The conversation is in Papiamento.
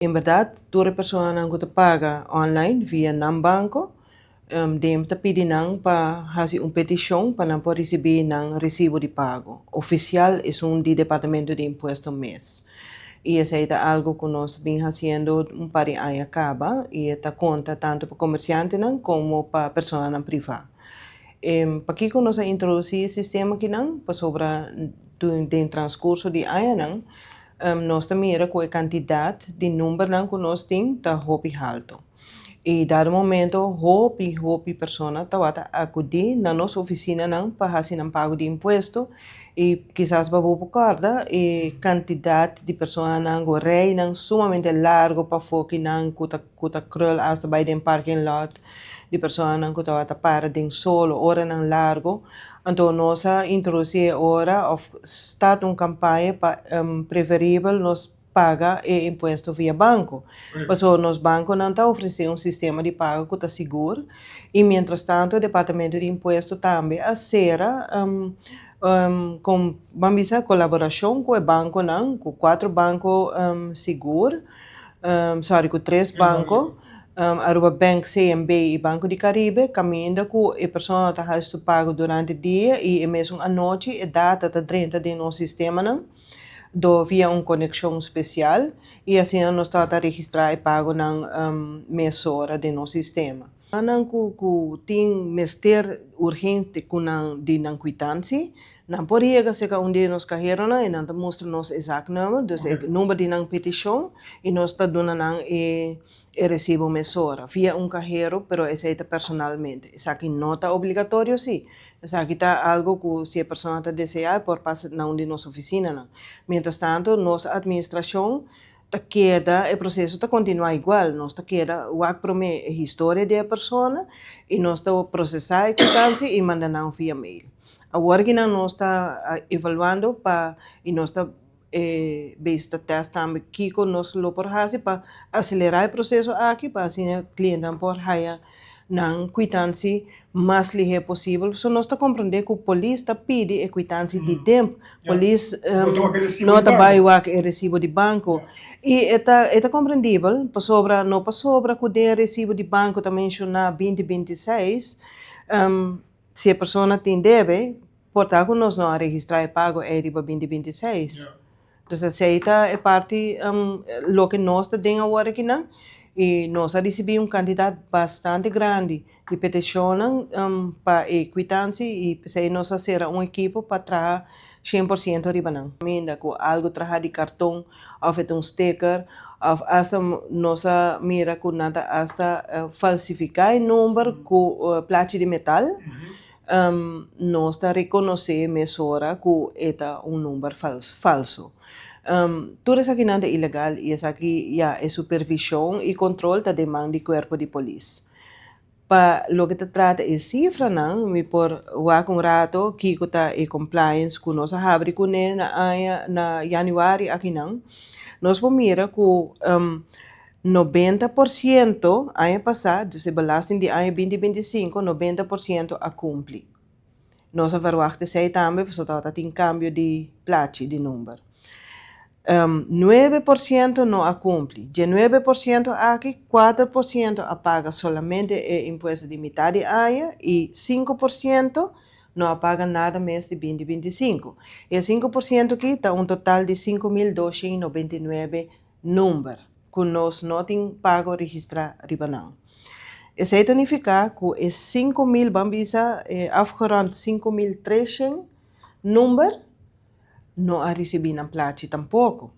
En berdad, tur e personanan cu ta paga online via nan banco, DIMP ta pidi nan pa haci un peticion pa nan por ricibi nan recibo di pago oficial, esun di Departamento di Impuesto mes. Y esey ta algo cu nos ta bin haciendo un par di aña caba y e ta conta tanto pa comerciantenan como pa personanan priva. Pakico nos a introduci e sistema akinan? Pasobra den transcurso di añanan nos ta mira cu e cantidad di numbernan cu nos tin ta hopi halto. Y dado momento hopi hopi persona tawata acudi na nos oficinanan pa haci nan pago di impuesto y kisas pa bo por corda e cantidad di personanan cu rijnan sumamente largo pafo kinan cu ta krul hasta bay den parking lot, di personanan cu tawata para den solo oranan largo. Anto nos a introduci ora of start un campaña pa preferibel nos paga e impuesto via banco. Paso nos banconan ta ofrece un sistema di pago cu ta sigur y mientras tanto Departamento di Impuesto tambe a cera cu, ban bisa, colaboracion cu e banconan, cu cuatro banco sigur, sorry, cu tres banco, Aruba Bank, CMB y Banco di Caribe, caminda cu e persona ta haci su pago durante dia y e mesun anochi e data ta drenta den nos sistemanan do via un conexion special y asina nos ta registra e pagonan mesora den nos sistema. Nan cu tin mester urgente cu nan di nan kwitantie, nan por yega cerca un di nos caheronan y nan ta mustra nos e zaaknummer, dus e number di nan peticion, y nos ta duna nan e recibo mesora via un cahero, pero esey ta personalmente. Esaki no ta obligatorio si. Esaki ta algo cu si e persona ta desea por pasa na un di nos oficinanan. Mientras tanto, nos administracion ta keda, e proceso ta continua igual. Nos ta keda wak prome e historia di e persona y nos ta procesa e kwitantie y manda nan via mail. Awor cu nos ta evaluando pa y nos ta bezig test tambe kico nos lo por haci pa acelera e proceso aki, pa asina cliente por haya nan kwitantie mas lihe posibel. So nos ta comprende cu polis ta pidi e kwitantie di DIMP. Polis no ta bay wak e recibo di banco. Y e ta comprendibel, pasobra no pasobra cu den recibo di banco ta menciona 2026, si e persona tin debe, por ta cu nos no a registra e pago e riba 2026. Dus esey ta e parti loke nos ta den awor akinan y nos a ricibi un cantidad bastante grandi di peticionnan pa e kwitantie y pesey nos a cera un ekipo pa traha 100% riba nan. Minda cu algo traha di carton of e un sticker of hasta nos a mira cu nan ta hasta falsifica e number cu plachi di metal. Nos ta reconoce mesora cu e ta un number falso. Tur esakinan ta ilegal y esaki ya e supervision y control ta den man di cuerpo di polis. Pa loke ta trata e cifranan, mi por wak un rato kico ta e compliance cu nos a habri cune na aña na januari akinan. Nos por mira cu 90% aña pasa, dus e belasting di aña 2025, 90% a cumpli. Nos a verwacht esey tambe, pasobra tabatin cambio di plachi di number. 9% no a cumpli. Di 9% aki, 4% a paga solamente e impuesto di mitar di aña y 5% no a paga nada mes di 2025. E 5% aki ta un total di 5.299 number cu nos no tin pago registra riba nan. Esey ta significa cu e 5.000, ban bisa, afgerond 5.300 number no a ricibi nan plachi tampoco.